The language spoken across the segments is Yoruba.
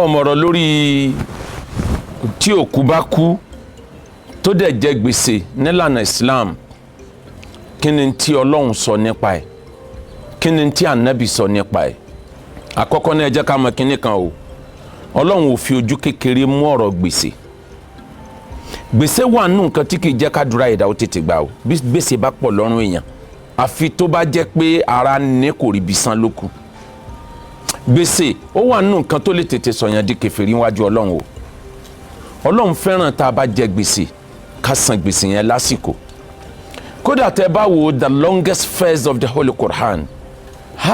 Ọmọọ̀rọ̀ lórí tí òkú bá kú tó dẹ̀ jẹ gbèsè nílànà Islam, kí ni tí Ọlọ́run sọ nípa ẹ̀? Kí ni tí Ànábì sọ nípa ẹ̀? Àkọ́kọ́ náà, ẹ jẹ́ ká mọ̀ kínní kan o. Ọlọ́run ò fi ojú kékeré mú ọ̀rọ̀ gbèsè. Gbèsè wà nù nǹkan tí kìí jẹ́ kádùúrà ẹ̀dá ó tètè gbà o. Bí gbèsè bá pọ̀ lọ́rùn èèyàn, àfi tó bá jẹ́ pé ara ní kò rí bí san lókù. Gbèsè ó wà nù nǹkan tó lè tètè sọ̀yàn di kèfèrí níwájú Ọlọ́run o. Ọlọ́run fẹ́ràn tá a bá jẹ gbèsè, ká san gbèsè yẹn lásìkò. Kódà tẹ́ bá wo the longest verse of the Holy Quran,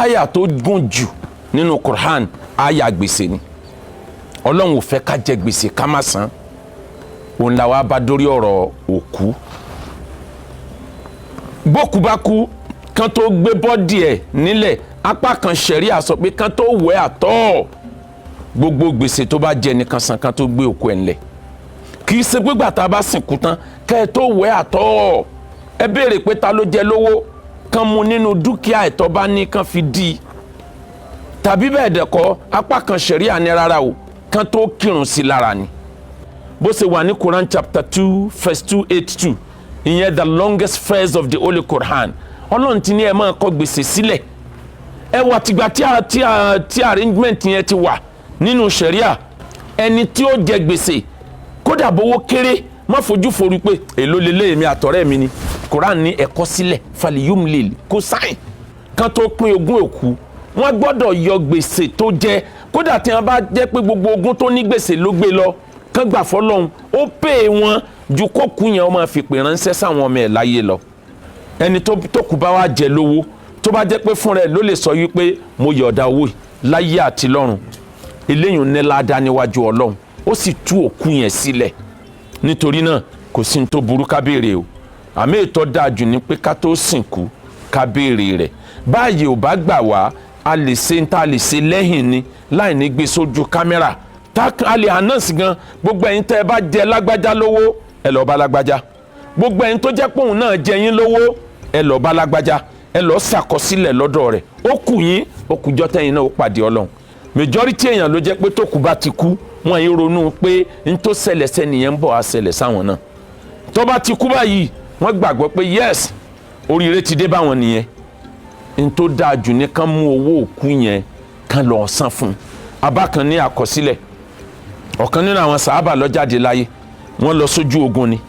aya tó gùn jù nínú Quran, aya gbèsè ni. Ọlọ́run ò fẹ́ ká jẹ gbèsè ká má san. Òun la wá bá dórí ọ̀rọ̀ òkú. Bókú bá kú, kán tó gbé body ẹ̀ nílẹ̀, apá kan ṣẹ̀ríà sọ pé kán tó wẹ̀ àtọ́, gbogbo gbèsè tó bá jẹ nìkan san kán tó gbé òkú ẹ̀ ńlẹ̀. Kì í ṣe pé gbàtà bá sìnkú tán kẹ́ ẹ tó wẹ̀ àtọ́, ẹ béèrè pé ta ló jẹ lówó, kán mú nínú dúkìá ẹ̀tọ́ bá ní kán fi dí i. Tàbí bẹ́ẹ̀ dẹ̀kọ́, apá kan ṣẹ̀ríà ní rárá o, kán tó kírun sí lára ni. Bó ṣe wà ní Quran chapter 2 verse 282, ìyẹn the longest verse of the Holy Quran. Ọlọ́run ti ní ẹ máa kọ gbèsè sílẹ̀. Ẹ wà tìgbà tí arrangement yẹn ti wà nínú ṣẹ̀ríà, ẹni tí ó jẹ gbèsè, kódà bówó kéré, má fojú forí pé èló lélẹ́, èmi àtọ̀rẹ́ mi ni. Quran ní ẹ̀kọ́ sílẹ̀, فليملل, kó sign. Kán tó pín ogún òkú, wọ́n gbọ́dọ̀ yọ gbèsè tó jẹ. Kódà tí wọ́n bá jẹ́ pé gbogbo ogún tó ní gbèsè ló gbé lọ, kán gbà fọlọ́hún, ó pè wọ́n ju kókù yẹn ó máa fi pè ránṣẹ́ sáwọn ọmọ ẹ̀ láyé lọ. Ẹni tó kù bá wá jẹ lówó, tó bá jẹ́ pé fúnra ẹ̀ ló lè sọ wípé mo yọ̀ọ̀da owó yìí láyé àti lọ́run, eléyìí ní ládàá níwájú Ọlọ́run, ó sì tú òkú yẹn sílẹ̀. Nítorí náà, kò sí ní tó burú ká béèrè o. Àmì ètò dáa jù ní pé ká tó sìnkú, ká béèrè rẹ̀. Báyìí ò bá gbà wá, a lè ṣe ń tá a lè ṣe lẹ́yìn ni láì ní gbé sójú kámẹ́rà tá a lè announce gan: gbogbo ẹ̀yin tẹ́ ẹ bá jẹ lágbájá lówó, ẹ lọ́ọ́ bá lágbájá. Gbogbo ẹ̀yin tó jẹ́ pé òun náà jẹ yín lówó, ẹ lọ́ọ́ bá lágbájá, ẹ lọ́ọ́ ṣàkọsílẹ̀ lọ́dọ̀ rẹ̀. Ó kù yín, ó kù jọ́ tẹ́yìn náà ó pàdé Ọlọ́run. Majority èèyàn ló jẹ́ pé tó kù bá ti kú, wọ́n yìí ronú pé n tó ṣẹlẹ̀ sẹ́niyẹn ń bọ̀ á ṣẹlẹ̀ sáwọn náà. Tó bá ti kú báyìí, wọ́n gbàgbọ́ pé yes, oríire ti dé báwọn nìyẹn. N tó dáa jù ní kán mú owó òkú yẹn, kán lọ san fún un. Abákan ní àkọsílẹ̀, ọ̀kan nínú àwọn sàábà ló jáde láyé. Wọ́n lọ sójú ogun ni.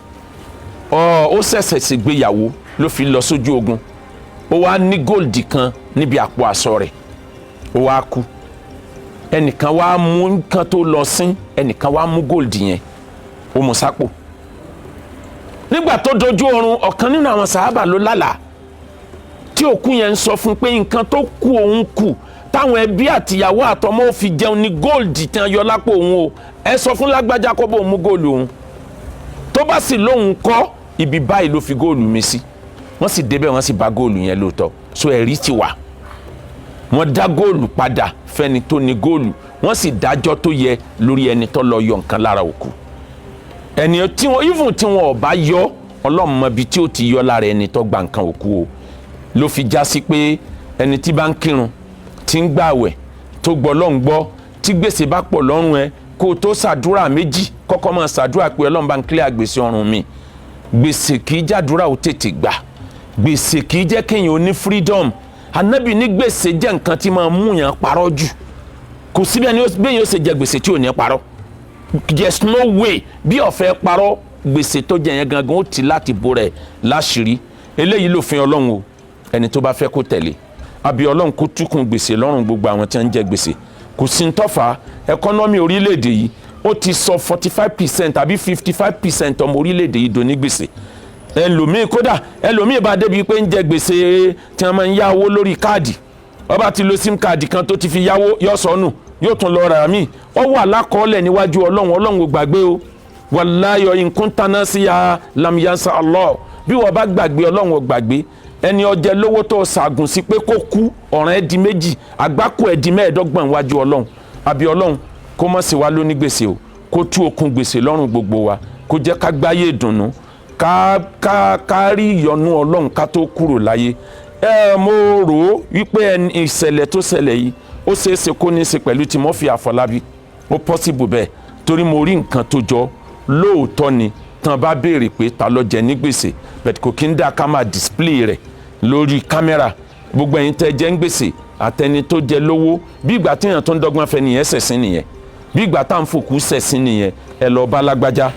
Ó ṣẹ̀ṣẹ̀ ṣègbéyàwó ló fi lọ sójú ogun. Ó wá ní gold kan níbi àpò aṣọ rẹ̀. Ó wá kú, ẹnìkan wá mú nǹkan tó lọ sín, ẹnìkan wá mú gold yẹn, ó mú sápò. Nígbà tó dojú oorun, ọ̀kan nínú àwọn sàábà ló lálàá tí òkú yẹn ń sọ fún pé nǹkan tó kú òun kù táwọn ẹbí àtìyàwó àtọmọ ò fi jẹun ní gold tí wọn yọ lápò òun o. Ẹ sọ fún lágbájá kó bóun mú gold òun. Tó bá sì lóun kọ́, ibi báyìí ló fi gold mi sí. Wọ́n sì débẹ̀, wọ́n sì bá gold yẹn lóòótọ́. So ẹ̀rí ti wà, wọ́n dá gold padà fẹ́ni tó ní gold, wọ́n sì dájọ́ tó yẹ lórí ẹni tó lọ yọ nǹkan lára òkú. Ẹni tí wọ́n even tí wọ́n ò bá yọ, Ọlọ́run mọ ibi tí ó ti yọ lára ẹni tó gba nǹkan òkú o. Ló fi já sí pé ẹni tí bá ń kírun, tí ń gbààwẹ̀, tó gbọ́ lọ́n gbọ́, tí gbèsè bá pọ̀ lọ́rùn ẹ, kó o tó ṣàdúrà méjì, kọ́kọ́ máa ṣàdúrà pé Ọlọ́run bá ń clear gbèsè ọrùn mi. Gbèsè kì í jàdúrà ó tètè gbà. Gbèsè kì í jẹ́ kéèyàn ó ní freedom. Anabi ní gbèsè jẹ́ nǹkan tí máa mú yàn parọ́ jù. Kò sí bẹ́ẹ̀ ni bẹ́ẹ̀ yóò ṣe jẹ gbèsè tí ò ní parọ́. There's no way. Bí ó fẹ́ parọ́, gbèsè tó jẹ yẹn gangan ó ti láti bo rẹ̀ láṣìírí. Eléyìí lòfin Ọlọ́run o. Ẹni tó bá fẹ́ kó tẹ̀lé. Àbí Ọlọ́run kó túkùn gbèsè lọ́rùn gbogbo àwọn tí wọ́n ń jẹ gbèsè. Kò sí ń tọ́fà economy orílẹ̀-èdè yìí. Ó ti sọ 45% àbí 55% ọmọ orílẹ̀-èdè yìí do ní gbèsè. Ẹlòmíì, kódà ẹlòmíì bá débi pé ń jẹ gbèsè tí wọ́n máa ń yá owó lórí káàdì. Ó bá ti lo SIM card kan tó ti fi yáwó, yóò sọnù, yóò tún lọ rà míì. Ó wà lákọọ́lẹ̀ níwájú Ọlọ́run. Ọlọ́run ò gbàgbé o. والله إن كنت ناسيا لم ينس الله. Bí wọ́n bá gbàgbé, Ọlọ́run ò gbàgbé. Ẹni ọjẹ́ lówó tó ṣàgùn sí pé kó kú, ọ̀ràn ẹ̀ di méjì, àgbákò ẹ̀ di 25 wájú Ọlọ́run. Àbí Ọlọ́run kó má ṣe wá lóní gbèsè o, kó tú okùn gbèsè lọ́rùn gbogbo wa, kó jẹ́ ká gbáyé ìdùnnú, ká rí ìyọ́nú Ọlọ́run ká tó kúrò láyé. Ẹ mo rò ó wípé ẹni ìṣẹ̀lẹ̀ tó ṣẹlẹ̀ yìí, ó ṣeé ṣe kó ní í ṣe pẹ̀lú Timothy Àfọlábí. Ó possible bẹ́ẹ̀, torí mo rí nǹkan tó jọ. Lóòótọ́ ni tán bá béèrè pé ta ló jẹ ní gbèsè, but kò kí ń dá ká máa display rẹ̀ lórí kámẹ́rà. Gbogbo ẹ̀yin tẹ́ jẹ́ ń gbèsè, àtẹni tó jẹ lówó, bí ìgbà téèyàn tó ń dọ́gbọ́n fẹ́ nìyẹn ṣẹ̀sín nìyẹn, bí ìgbà tá à ń fòkú ṣẹ̀sín nìyẹn. Ẹ lọ bá lágbájá,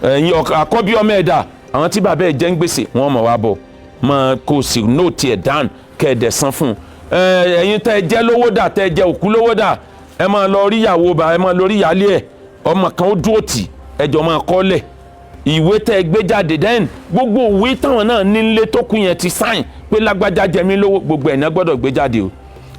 ẹ̀yin àkọ́bí ọmọ ẹ̀dá, àwọn tí bàbá ẹ̀ jẹ́ ń gbèsè, wọ́n mọ̀ wá bọ̀ mọ̀, kó o sì note ẹ̀ down, kẹ́ ẹ̀ dẹ̀ san fún un. Ẹ̀yin tẹ́ ẹ jẹ́ lówó dà, tẹ́ ẹ jẹ́ òkú lówó dà, ẹ máa lọ rí ìyàwó bá, ẹ máa lọ rí ìyálé ẹ̀, ọmọ kan ó dúró tì, ẹjọ́ máa kọ́lẹ̀ ìwé tẹ́ ẹ gbé jáde. Then gbogbo ìwé táwọn náà nílé tó kù yẹn ti sign pé lágbájá jẹ mí lówó, gbogbo ẹ̀ náà gbọ́dọ̀ gbé jáde o.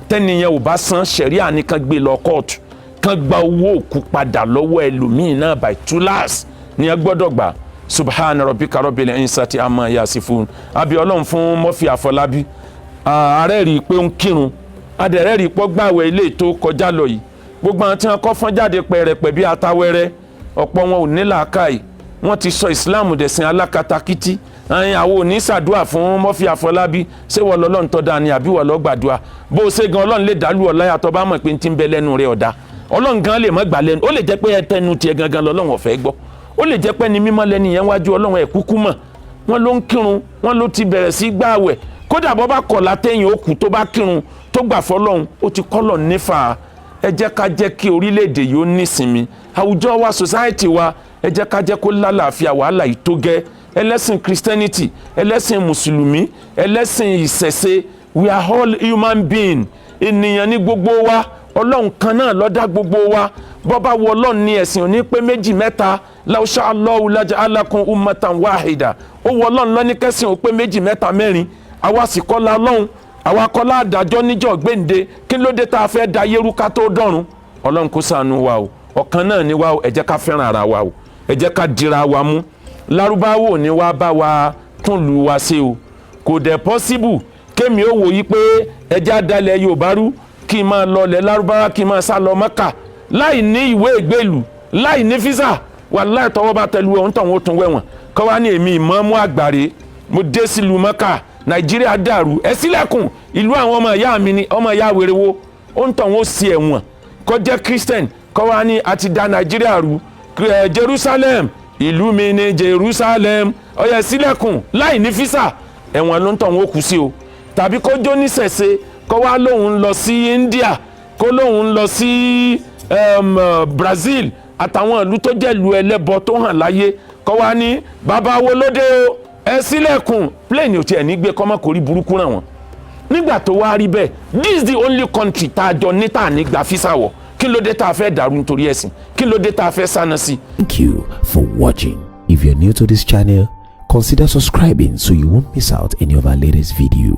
Tẹ́niyẹn ò bá san, ṣẹ̀ríà ní kán gbé lọ kóòtù, kán gba owó òkú padà lọ́wọ́ ẹlòmíín náà. By túláàsì ni ẹ gbọ́dọ̀ gbà. Subhana rabbika rabbil izzati amma yasifun. Àbí Ọlọ́run fún Murphy Àfọlábí. Ààrẹ rí i pé ó ń kírun, adẹ̀rẹ́ rí i pọ́ gbàwẹ̀ ilé tó kọjá lọ yìí. Gbogbo àwọn tí wọ́n kọ́ fọ́n jáde pẹ̀rẹ̀pẹ̀ bí atawẹ́rẹ́, ọ̀pọ̀ wọn ò ní làákàyè. Wọ́n ti sọ Ìsìláàmù dẹ̀sìn alákatakítí. Ẹ̀yin àwọn ò ní ṣàdúrà fún Murphy Àfọlábí. Ṣé wọ́n lọ́lọ́run tọ́ da ni, àbí wọ́n lọ́ gbàdúrà? Bó o ṣe gan, Ọlọ́run lè dàlú ọ láyà tó bá mọ̀ pé n ti ń bẹ lẹ́nu rẹ̀ ọ̀dà. Ọlọ́run gan lè má gbà lẹ́nu. Ó lè jẹ́ pé ẹ tẹnu tiẹ̀ gangan lọ́lọ́run ọ̀fẹ́ gbọ́. Ó lè jẹ́ pé ni mímọ́ lẹ́nu yẹn wájú Ọlọ́run ẹ̀ kúkú mọ̀. Wọ́n ló ń kírun, wọ́n ló ti bẹ̀rẹ̀ sí gbààwẹ̀. Kódà bọ́ bá kọ̀ látẹ̀yìn òkú, tó bá kírun, tó gbà fọlọ́run, ó ti kọ́lọ̀ nífà. Ẹ jẹ́ ká jẹ́ kí orílẹ̀-èdè yìí ó nísinmi, àwùjọ wa, society wa, ẹ jẹ́ ká jẹ́ kó lálàáfíà. Wàhálà yìí tó gẹ́. Ẹlẹ́sìn Christianity, ẹlẹ́sìn Mùsùlùmí, ẹlẹ́sìn ìṣẹ̀ṣe, we are all human being. Ènìyàn ní gbogbo wa. Ọlọ́run kan náà ló dá gbogbo wa. Bọ́bá wo Ọlọ́run ní ẹ̀sìn òní pé méjì, mẹ́ta. Law sha Allahu laja'alakum ummatan wahida. Ó wọ Ọlọ́run lọ́ní kẹ́sìn ò pé méjì, mẹ́ta, mẹ́rin. Àwa sì kọ́ la Ọlọ́run, àwa kọ́ la àdájọ́ níjọ́ gbéǹde. Kí ló dé tá a fẹ́ da yérú ká tó dọ̀run? Ọlọ́run kó ṣàánú wa o. Ọ̀kan náà ni wa o. Ẹ jẹ́ ká fẹ́ràn ara wa o, ẹ jẹ́ ká dira wa mú. Lárúbáwò ni wá bá wa tún lu wa ṣe o. Kò dẹ̀ possible kémi ó wò yí pé ẹjẹ́ àdálẹ̀ Yorùbá rú, kí n máa lọ lẹ̀ Lárúbáwá, kí n máa sá lọ Mẹ́kà láì ní ìwé ìgbélù, láì ní visa. Wàláhì, tọwọ́ bá tẹlu ọ̀hún tọ̀hún, ó tún wẹ̀wọ̀n. Kọ́ wá ní èmi ìmáàmù àgbàre, mo dé sílùú Mẹ́kà, Nàìjíríà dàrú, ẹ sílẹ̀kùn ìlú àwọn ọmọ ìyá mi ni. Ọmọ ìyá wèrè wo? Ó ń tọ̀hún ó sí ẹ̀wọ̀n. Kó jẹ́ Christian, kọ́ wá ní àti da Nàìjíríà rú, Jerusalem ìlú mi ní Jerusalem, ó yẹ sílẹ̀kùn láì ní visa, ẹ̀wọ̀n ló ń tọ̀hún ó kú sí o. Tàbí kó jó níṣẹ̀ṣe, kó wá lóun lọ sí India, kó lóun lọ sí Brazil àtàwọn ìlú tó jẹ́ ìlú ẹlẹ́bọ tó hàn láyé, kó wá ní bàbá wo lóde o, ẹ sílẹ̀kùn, plane ò tiẹ̀ ní gbé kọ́mọ́ kórí burúkú ràn wọ́n. Nígbà tó wá rí bẹ́ẹ̀, this is the only country tá a jọ ní tá a ní gba visa wọ̀. Kí ló dé tá a fẹ́ dàrú nítorí ẹ̀sìn? Kí ló dé tá a fẹ́ sáná sí? Thank you for watching. If you're new to this channel, consider subscribing so you won't miss out any of our latest video.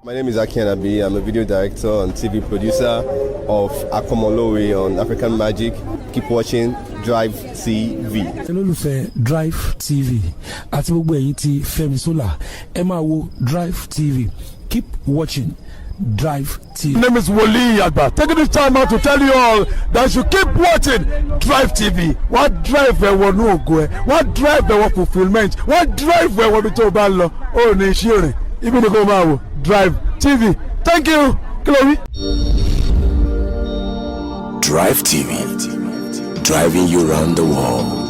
My name is Aki Anabi. I'm a video director and TV producer of Akomolowe on African Magic. Keep watching Drive TV. Olólùfẹ́ Drive TV àti gbogbo ẹ̀yin tí Fẹ́mi Sola, ẹ máa wo Drive TV. Keep watching Drive TV. My name is Wole Agba. Taking this time out to tell you all that you keep watching Drive TV. Wọ́n drive ẹ wọnú ògo ẹ, wọ́n drive ẹ wọ fulfilment, wọ́n drive ẹ wọ ibi tó o bá ń lọ. Ó ní iṣẹ́ rìn, ibi ni kò máa wò Drive TV. Thank you. Kí ló wí? Drive TV, driving you round the world.